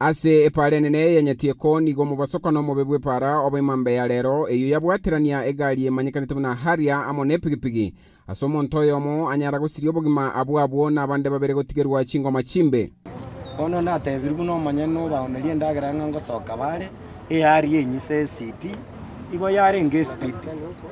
Ase epaara enene ya Nyatieko nigo omobasokano omobe bw'epaara oba emambia ya rero, eyio yabwaterania egari emanyekanete buna Harrier amo nepigipigi. Ase omonto oyomo anyara gosiria obogima abwo abwo na abande babere gotigerwa chingoma chimbe. Bono natebirwe buna omonyene obaonerie endagera ng'a ngosoka bare, eyari enyise esiti, igo yarenge espeed,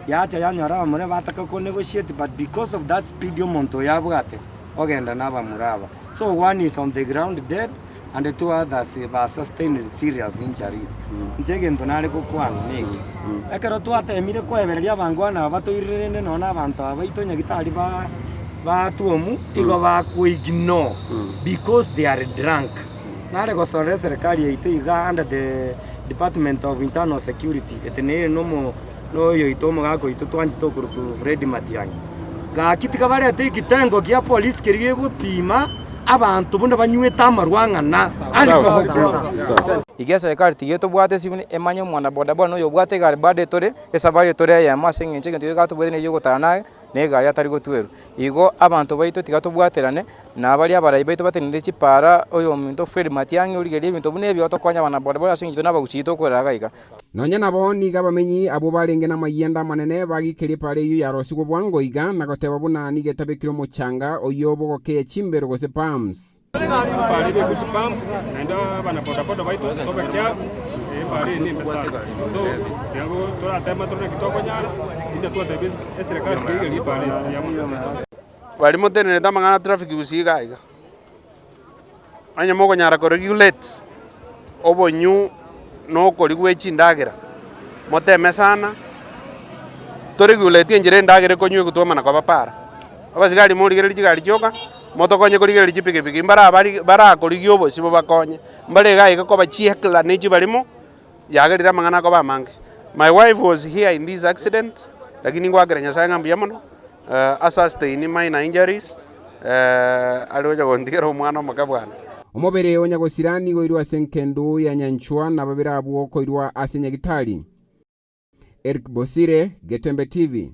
yacha yanyora abamura bataka ko negotiate but because of that speed omonto oyo abwate, ogenda na abamura aba. So one is on the ground dead and two others ba sustained serious injuries. Inche egento nare gokwana neke, ekero twatemire koebereria abangwana aba batoirire rende nonya na abanto aba baito nyagitari ba batuomu igo bakwo ignore because they are drunk. Nare gosorera eserekari yaito iga under the department of internal security ete nere nomo noyoito omogaka oito twanchete okorokwa Fred Matiang'i. Gaki tiga barete ekitengo gia police keria gegopima abanto buna banywete amarwa ang'ana alcohol. Iga eserekari tiga etobwate esibuni emanye omwana bodaboda na oyobwate egari bado etore esafari etore eyemo ase eng'encho egento keria gatobwate neri ogotara naye na egari atari gotwerwa. Igo abanto baito tiga tobwaterane na baria abarai baito batenenete chipara oyominto Fred Matiang'i origererie ebinto buna ebi otokonye abana bodaboda ase eng'encho intwe nabagusii tokorera iga iga. Nonya nabo nigo abamenyi abwo barenge namayianda amanene bagikeria epaara eyio yarosigwe bwango iga, na goteba buna nigo etabekire omochanga oyio bw'ogokeya chimbero gose palms. Epaara ebekwe chipump naende abana bodaboda baito tobe careful, epaara eye nembe sana. So nigo torateme tore naki tokonyara, inche twatebia eserekari torigererie epaara eye mbuya mono. Baria motenerete amang'ana a traffic gusii iga iga, onye mokonyara ko regulate obonywu na okoria gwe chindagera, moteme sana, to regulate enchera endagera ekonywa egotwomana koba para. Abasigari morigererie chigari chioka, motokonye korigereria chipikipiki mbara bari barakorigia obosio bobakonye, mbare iga iga koba chiekla ne chibarimo, yagerire amang'ana akoba amange. My wife was here in this accident, lakini ngoakera Nyasaye ng'a mbuya mono, a sustain minor injuries, are ocha gontigera omwana omoke bwane. Omobere o nyagosira nigo oirwe ase engendu ya nyanchwa na babere abwo koirwa ase nyagitari. Eric Bosire, Getembe TV.